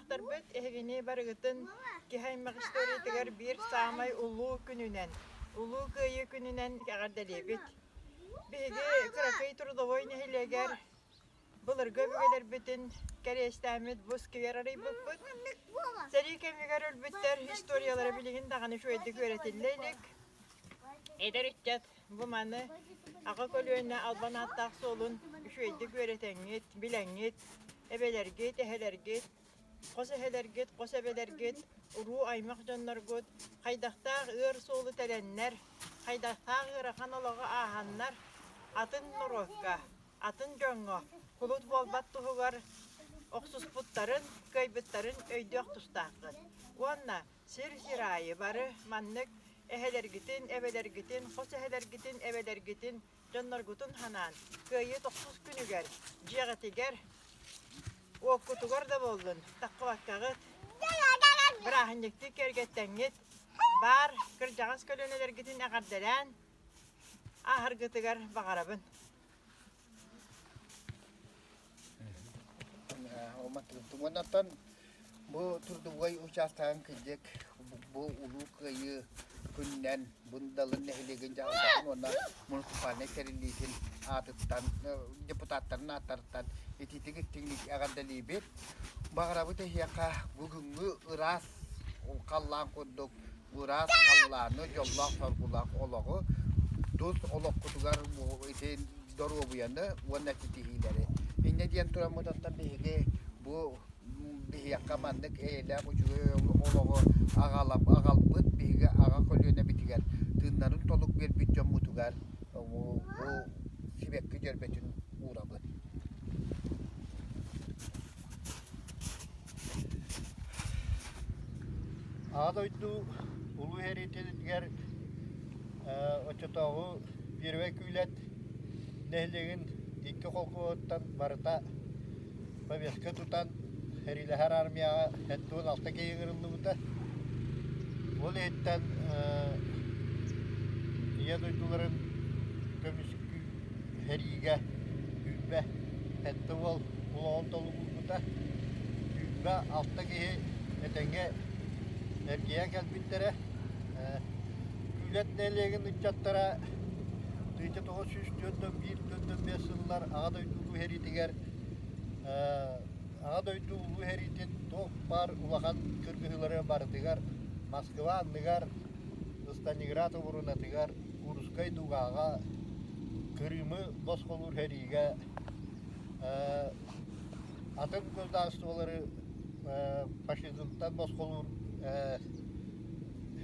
дойдулаахтарбыт, эһигини барыгытын киһи аймах историятыгар биир саамай улуу күнүнэн, Улуу Кыайыы күнүнэн эҕэрдэлиэбит. Биһиги кыракый трудовой нэһилиэгэр былыргы өбүгэлэрбитин кэриэстээммит бу сквер арыйбыппыт. Сэрии кэмигэр өлбүттэр историялара билигин даҕаны үчүгэйдик үөрэтиллэ илик. Эдэр ыччат Бу маны аҕа көлүөнэ албан ааттаах суолун үчүгэйдик үөрэтэҥҥит, билэҥҥит, эбэлэргит, эһэлэргит, хос эһэлэргит, хос эбэлэргит, уруу-аймах дьонноргут хайдахтаах ыар суолу тэлэннэр, хайдахтаах ыарахан олоҕу ааһаннар, атын норуокка, атын дьоҥҥо кулут буолбат туһугар охсуспуттарын, кыайбыттарын өйдүөх тустааххыт. Уонна Сир-сир аайы бары маннык эһэлэргитин, эбэлэргитин, хос эһэлэргитин, эбэлэргитин, дьонноргутун санаан, Кыайыы тохсус күнүгэр, дьиэҕитигэр, уоккутугар да буоллун, таххыбаккаҕыт, бырааһынньыктыы киэргэттэҥҥит, баар кырдьаҕас көлүөнэлэргитин эҕэрдэлээн ааһаргытыгар баҕарабын. Уоннаттан бу трудовой учаастагын кырдьык бу Улуу Кыайыы күнүнэн Бундалын нэһилиэгин дьаһалтатын уонна муниципальнай тэриллиитин аатыттан депутаттарын ааттарыттан итиитик истиҥник эҕэрдэлиибит. Баҕарабыт эһиэхэ бүгүҥҥү ыраас халлаан курдук ыраас халлааны, дьоллоох-соргулаах олоҕу, тус олоххутугар ити доруобуйаны уонна ситиһиилэри. Инньэ диэн тураммыт оттон биһиги бу биһиэхэ маннык эйэлээх үчүгэй олоҕу аҕалбыт биһиги аҕа көлүөнэбитигэр тыыннарын толук биэрбит дьоммутугар бу сибэкки дьөрбөтүн уурабыт. Аҕа дойду Улуу сэриитигэр оччотооҕу Первэй Күүлэт нэһилиэгин икки холкуоһуттан барыта повестка тутан сэриилэһэр армияҕа 76 киһи ыҥырыллыбыта. Ол иһиттэн Ийэ дойдуларын көмүскүү сэриигэ 27 уол олоҕун толугурбута. 26 киһи этэҥҥэ эргийэн кэлбиттэрэ. Күүлэт нэһилиэгин ыччаттара 1941-45 сыллар Аҕа дойду Улуу сэриитигэр Аҕа дойду Улуу сэриитин туох баар улахан кыргыһыылары барытыгар Москва анныгар, Сталинград оборонатыгар, Курскай дугаҕа, Крымы босхолуур сэриигэ атын государстволары фашизмтан босхолуур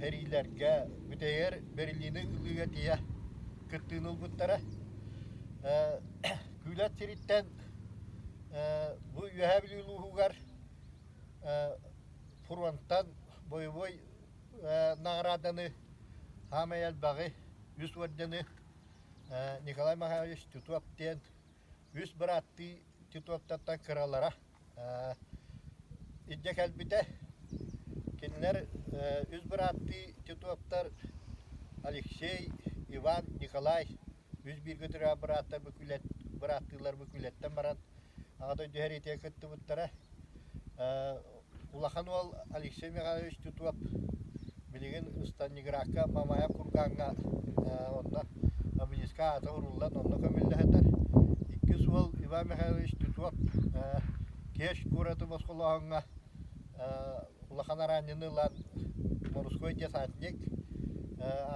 сэриилэргэ бүтэйэр Берлини ылыыга тиийэ кыттыыны ылбыттара. Күүлэт сириттэн бу Үөһээ Бүлүү улууһугар фронтан боевой наҕарааданы саамай элбэҕи үс ордены Николай Михайлович Титов диэн үс бырааттыы Титовтартан кыралара илдьэ кэлбитэ. Кинилэр үс бырааттыы Титовтар Алексей, Иван, Николай үс бииргэ төрөөбүт бырааттар бырааттыылар Бүкүүлэттэн баран Аҕа дойду сэриитигэр кыттыбыттара. Улахан уол Алексей Михайлович Титов билигин Сталинградка Мамаев кургаҥҥа онно обелиска аата уруллан онно көмүллэ сытар. Иккис уол Иван Михайлович Титов Керчь куораты босхолооһуҥҥа улахан араанньыны ылан морской десантник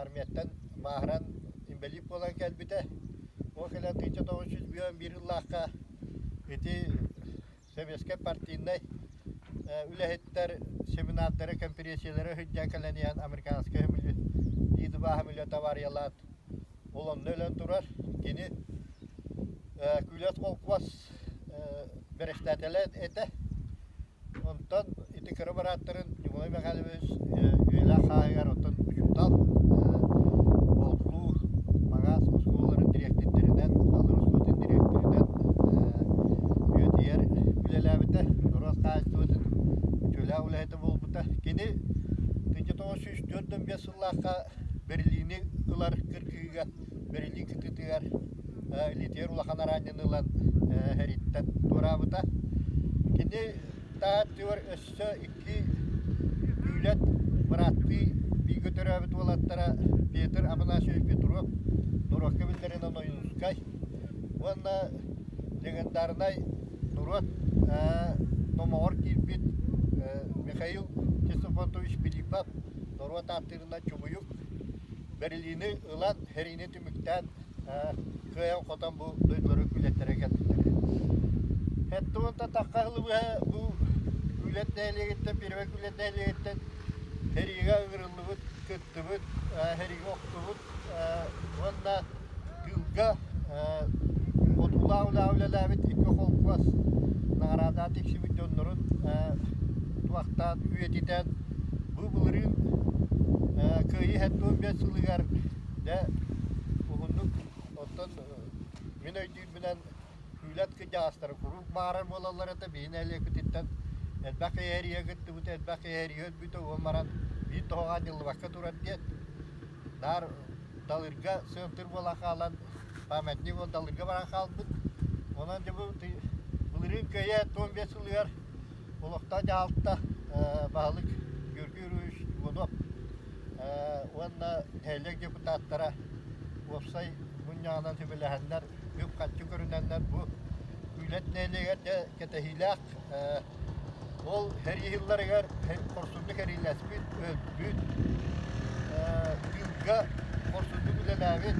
армияттан бааһыран инбэлиит буолан кэлбитэ. Ол кэлэн 1951 сыллаахха ити сэбиэскэй партийнай үлэһиттэр семинардары, конференциялары сылдьан кэлэн иһэн американскай Лидова самолет авариялаат ол онно өлөн турар. Кини Күүлэт холкуос бэрэстээтэлэ этэ. Онтон ити кыра бырааттарын Ньукулай Михайлович үйэлээх хааһыгар оттон учуутал Боотулуу Маҥаас оскуолаларын дириэктирдэринэн, Далыр оскуолатын дириэктиринэн үйэтигэр үлэлээбитэ, норуот хаһаайыстыбатын үтүөлээх үлэһитэ буолбута. Кини 1945 сыллаахха Берлини ылар кыргыһыыга Берлин кытыытыгар илиитигэр улахан араанньаны ылан сэрииттэн туораабыта. Кини. Тааттыгар өссө икки Күүлэт бырааттыы бииргэ төрөөбүт уолаттара Петр Афанасьевич Петров, норуокка биллэринэн Ойуунускай уонна легендарнай норуот номоҕор киирбит Михаил Ксенофонтович Филиппов норуот ааттыырынан Чубуйук Берлини ылан сэриини түмүктээн кыайан-хотон бу дойдулары күүлэттэрэ кэлбиттэрэ. Хэттуунта тахха ылыбыһа бу Күүлэт нэһилиэгиттэн, Первэй Күүлэт нэһилиэгиттэн сэриигэ ыҥырыллыбыт, кыттыбыт, сэриигэ охтубут уонна тыылга хотуулаах үлэҕэ үлэлээбит икки холкуос наҕараада тиксибит дьоннорун туохтаан үйэтитэн бу былырыын Кыайыы 75 сылыгар дьэ уһуннук оттон мин өйдүүрбүнэн күүлэт кырдьаҕастара куруук баарар буолаллар этэ биһи нэһилиэкпититтэн элбэх киһи кыттыбыта элбэх киһи өлбүтэ уон баран биир тоһоҕо анньыллыбакка турар диэн наар Далырга сыантыр буола хаалан памятник ол Далырга баран хаалбыт. Онон дьэ бу былырыын кыайа 15 сылыгар олохтоох дьаһалта баһылык Георгий Юрьевич Иванов уонна нэһилиэк депутаттара уопсай мунньаҕынан сүбэлэһэннэр үп-харчы көрүнэннэр бу Күүлэт нэһилиэгэр дьэ кэтэһиилээх Ол сэрии сылларыгар хорсуннук эриилэспит, өлбүт, тыылга хорсуннук үлэлээбит,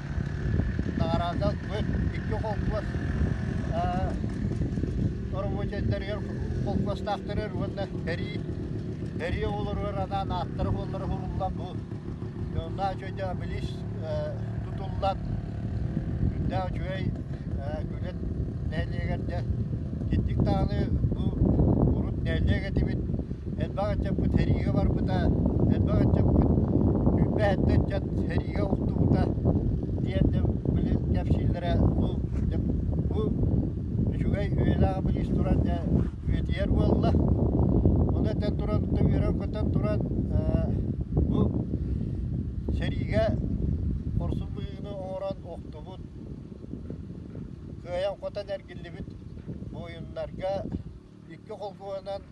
наҕараада ылбыт икки холкуос оробуочайдарыгар холкуостаахтарыгар уонна сэрии сэрии оҕолоругар анаан ааттара-суоллара суруллан бу дьонноох үчүгэй обелиск тутуллан сүрдээх үчүгэй Күлэт нэһилиэгэр дьэ итинник даҕаны бу урут нэһилиэк этибит элбэх ыччаппыт сэриигэ барбыта элбэх ыччаппыт сүүрбэ сэттэ ыччат сэриигэ охтубута диэн дьэ били кэпсииллэрэ бу дьэ бу үчүгэй үйэлээх билиис туран дьэ үйэтийэр буолла ону этэн туран үөрэн-көтөн туран бу сэриигэ хорсун быһыыны оҥорон охтубут Кыайан-хотон эргиллибит буойуннарга икки холкуоһунан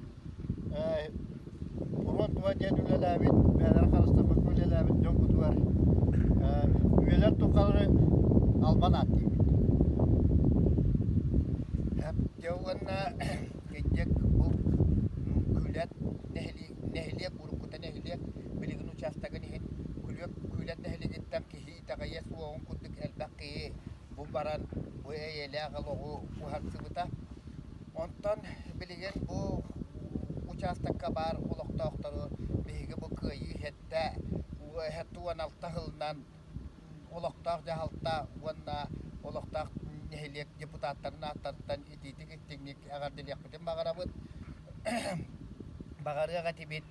фронт тула диэн үлэлээбит, бэйэлэрин харыстаммакка үлэлээбит дьоммутугар үйэлэр тухары албан аат диибит. Дьэ уонна кырдьык бу Күлэт нэһилиэк уруккута нэһилиэк билигин учаастагын иһин Күлүөк Күлэт нэһилиэгиттэн киһи итэҕэйиэ суоҕун курдук элбэх киһи бу баран бу эйэлээх олоҕу уһансыбыта. Онтон билигин бу учаастакка баар олохтоохтору биһиги бу Кыайыы 76 сылынан олохтоох дьаһалта уонна олохтоох нэһилиэк депутаттарын ааттарыттан итиитик-истиҥник эҕэрдэлиэхпитин баҕарабыт. Баҕарыах этибит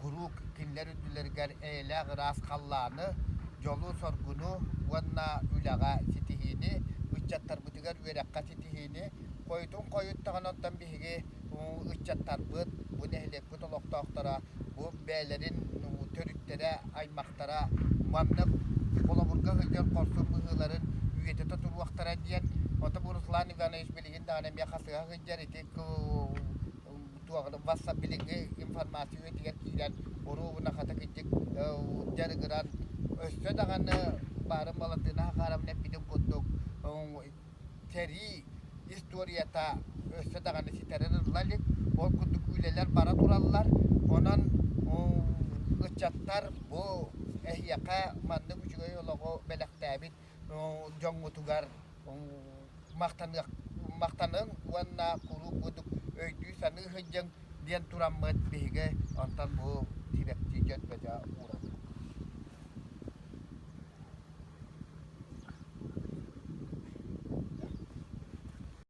Куруук кинилэр үрдүлэригэр эйэлээх ыраас халлааны, дьолу-соргуну уонна үлэҕэ ситиһиини, ыччаттарбытыгар үөрэххэ ситиһиини, хойутун хойуттаҕына оттон биһиги ыччаттарбыт, бу нэһилиэкпит олохтоохторо бу бэйэлэрин төрүттэрэ, аймахтара маннык холобурга сылдьар хорсун быһыыларын үйэтитэ туруохтара диэн. Оттон бу Руслан Иванович билигин даҕаны эмиэ хасыһа сылдьар ити туох билиҥҥи информация үйэтигэр киирэн уруубуна хата кырдьык дьарыгыран өссө даҕаны баарын Балантыына Хахаровна эппитин курдук сэрии историята өссө даҕаны ситэрин ылла илик ол курдук үлэлэр бара тураллар онон ыччаттар бу эһиэхэ маннык үчүгэй олоҕу бэлэхтээбит дьоҥҥутугар махтаныах махтаныҥ уонна куруук курдук өйдүү-саныы сылдьыҥ диэн тураммыт биһиги онтон бу